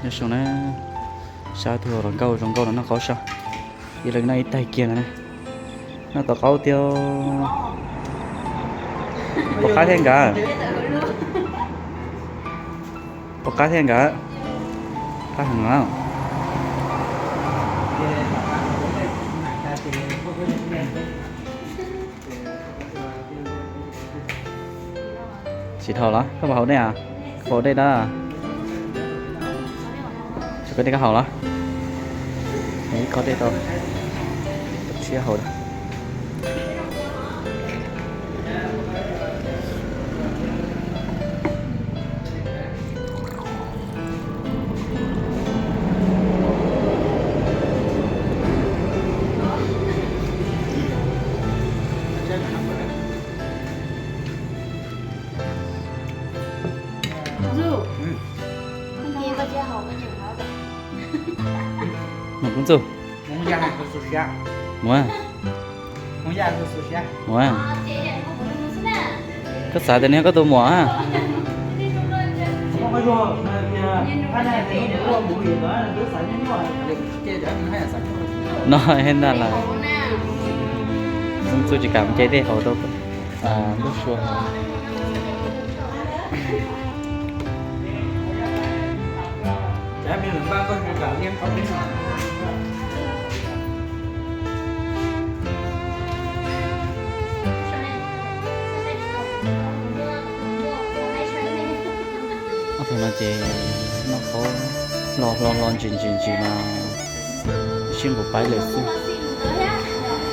Nyob zoo na, sab tug hluas nkauj zoo nkauj los noj qaub sab. Ib leeg noj ib taig kiag ntawd na. Noj tau qaub tiag. Puas qab thiab nkawd? Puas qab thiab nkawd? Qab heev na. Tsis dhau los koj puas haus dej a? Koj puas haus dej dab? Koj dej koj haus los? Ib khob dej rau siab haus. Mus Koob Txuj. Mus. Mus. Koj xav tias nws yog koj tus muam a? No ntag lawm. Koob Txuj tsis kam mus ce dej hauv rau ntuj sua. Ob tug no ces noj qaub los hlo hlo ntsis ntsis ntsis mas sib nqus paib lawm xwb.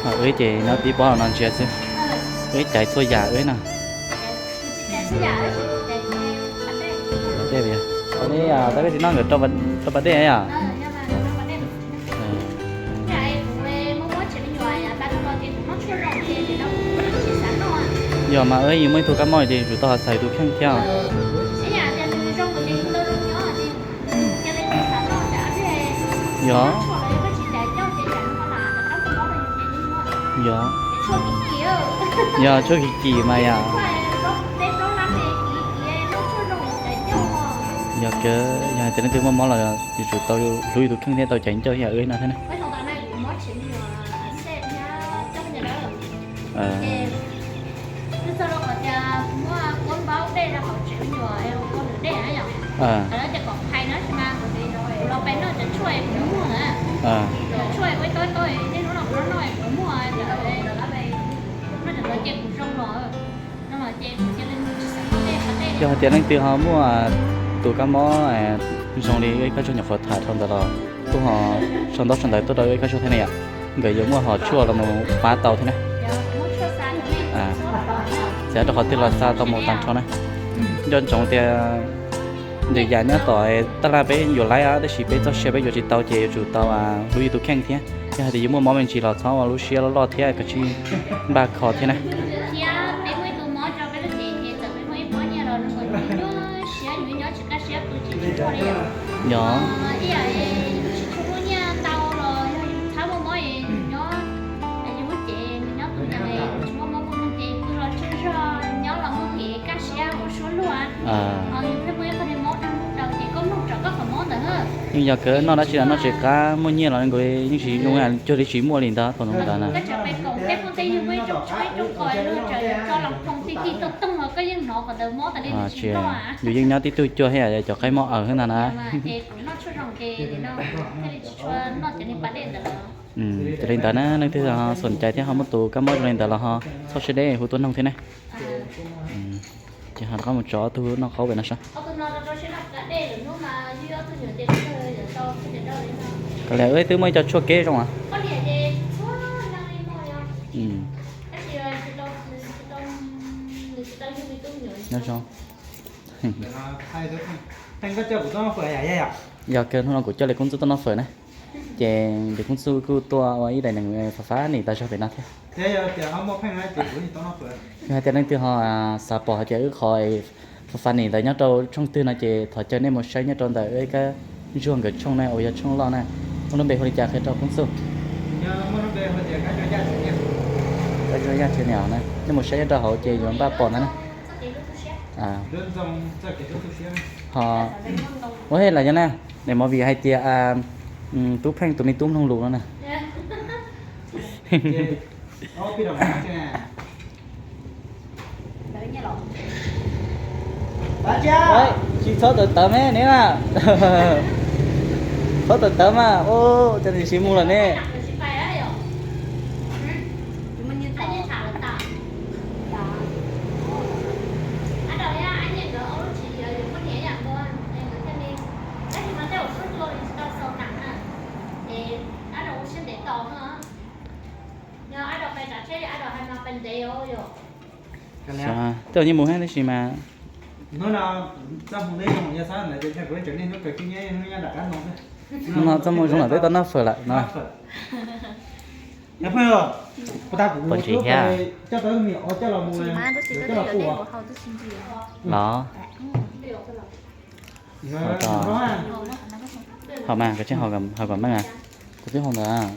Ho wb ces nyob tib pob los no ntsia xwb. Wb caiv txhua yam wb na. Tab sis no nkawd rau pas dej yom. Yog mas wb yeej muaj ib tug kab mob ces yuav tsum tau xaiv tus kheej thiab. Yog. Yog. Yog tshuaj kim kim mas yom. Yog kawg, yog hais tias leej twg muaj mob los yuav tsum tau hlub yus tus kheej thiab tau caiv ncauj ib yam wb no thiab na. Yog hais tias leej twg ho muaj tus kab mob zoo li wb ib kab tshuaj nyuam qhuav tham dhau ntawd los kuj ho sau ntaub sau ntawv tuaj rau wb ib kab tshuaj thiab ne yom. Nkawd yuav muaj hom tshuaj los mus pab tau thiab na. Txawm rau qhov twg los xa tau mus tag nrho na. Nco ntsoov tias ntawm yam nyob tom taj laj peb yuav laib tab sis peb txoj sia peb yuav tsis tau ces yuav tsum tau hlub yus tus kheej thiab. Yog hais tias yus muaj mob me ntsis los txhob ua lub siab loj loj thiab kav tsij npaj kho thiab na. Yog. Yeej yog kawg, noj dab tsi los noj tsis qab, muaj nyiaj los nkaus yeej tsis zoo, cuag li tsis muaj li ntag thaum ntawd na. Yus yeej nyob tib tug cuag thiab cov qaib mob aws xwb ntag na. Ces li ntawd na, leej twg ho xom cai thiab ho muaj tus kab mob zoo li ntawd los ho txhob siab deb hu tuaj noog thiab ne. Ces ho rov qab mus tso ob tug noj qaub pem no saib. Koj li wb twb muaj ib co tshuaj keb zoo as. Nyob zoo. Yog kawg, hnub no kuv coj li Koob Txuj tuaj noj fawm na. Ces Koob Txuj kuj tuaj ua ib daim neeg fab fab nim tas zog pem no thiab. Yog hais tias leej twg ho xav pom hais tias wb qhov fab fab nim ntawd nyob rau tshooj twg no ces thov caw nej mus saib nyob rau ntawm wb kab ntsuag nkawd tshooj na uas yog tshooj loj na. Muaj lub npe hu li cas qhia rau Koob Txuj. Kab ntsuag Yaj Tshwm Niam na, nej mus saib nyob rau hauv ces yuav npaj pom ntag na. Ho Ua he lawm yog na, niam movie hais tias Tub Pheej tus me tub mloog lus no na. Tsis txhob tawv tawv me ne na. Txhob tawv tawv mas, cov niam tsis mus lawm ne. Tej zaum yeej mus thiab tab sis mas, no txoj moo zoo lawm peb tau noj fawm lawm no. Pom tsis thiab los? Haus mas, koj tseem haus kom meej. Kuv twb haus ntawd,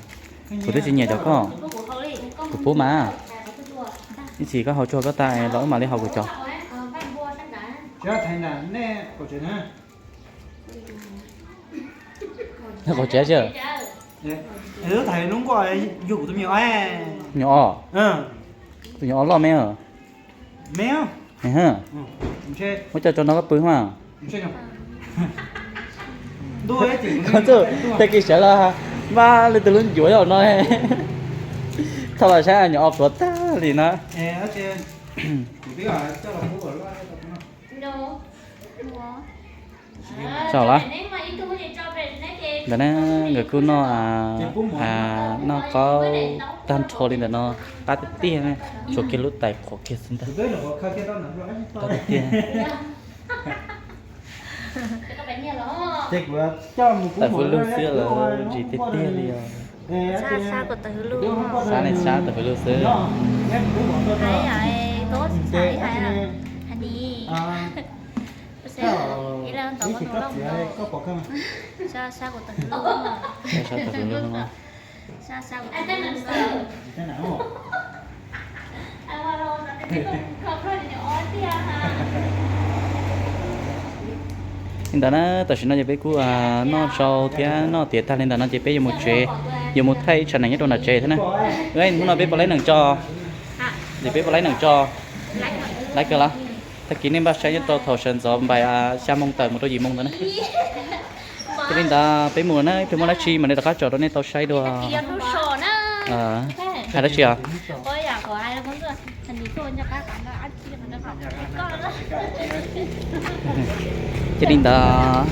kuv twb tsis nyiam cov koj, kuv pub mas. Ib chim koj haus tsuag koj tas los wb mam li haus kuv cov. Qaug tsev. Nyuam os, tus nyuam os loj me. Muab coj tso no koj pw mas. Tag kis sawv los npaj li tus lub ncuav no, thaum los saib nyuam os pluav tag li na. Tsaug lawm. Ntawm na nkawd kuj noj, noj qaub tag nrho li ntawm no, qab tiag tiag, tshuav kiag lub tais qhuav kiag xwb ntag. Qab tiag tiag. Tawm hwj lug xwb los ntsim tiag tiag li os. Sab ne, sab tawm hwj lug xwb. Sab tawm hwj lug. Li ntawd na, tam sim no ces peb kuj noj tsau thiab noj tiav tag li ntawm no ces peb yuav mus tsev, yuav mus thaij ib tsam nees nyob rau nram tsev thiab na. Hnub no peb puas laib nees tso? Ces peb puas laib nees tso? Laib kawg los? Tag kis nej npaj saib nyob rau thaum sawv ntxov npaim xya moo tawm mus rau yim moo ntawd na. Ces li ntawd peb mus na, peb muaj dab tsi mam li rov qab tso rau nej tau saib dua. Hais dab tsi os? Ces li ntawd.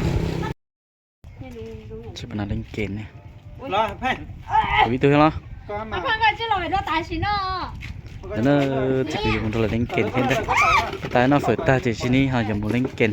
Tsis pom leej kes ne. Kuv ib tug thiab los? Ntawm no tsis pom yuav mus nrog lawv leej kes thiab ntag. Tas noj fawm tag ces sim neej ho yuav mus leej kes thiab.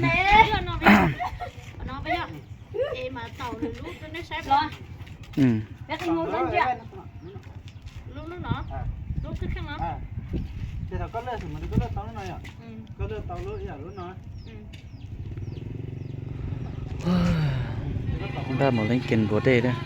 Npaj mus leej kes npua dej thiab.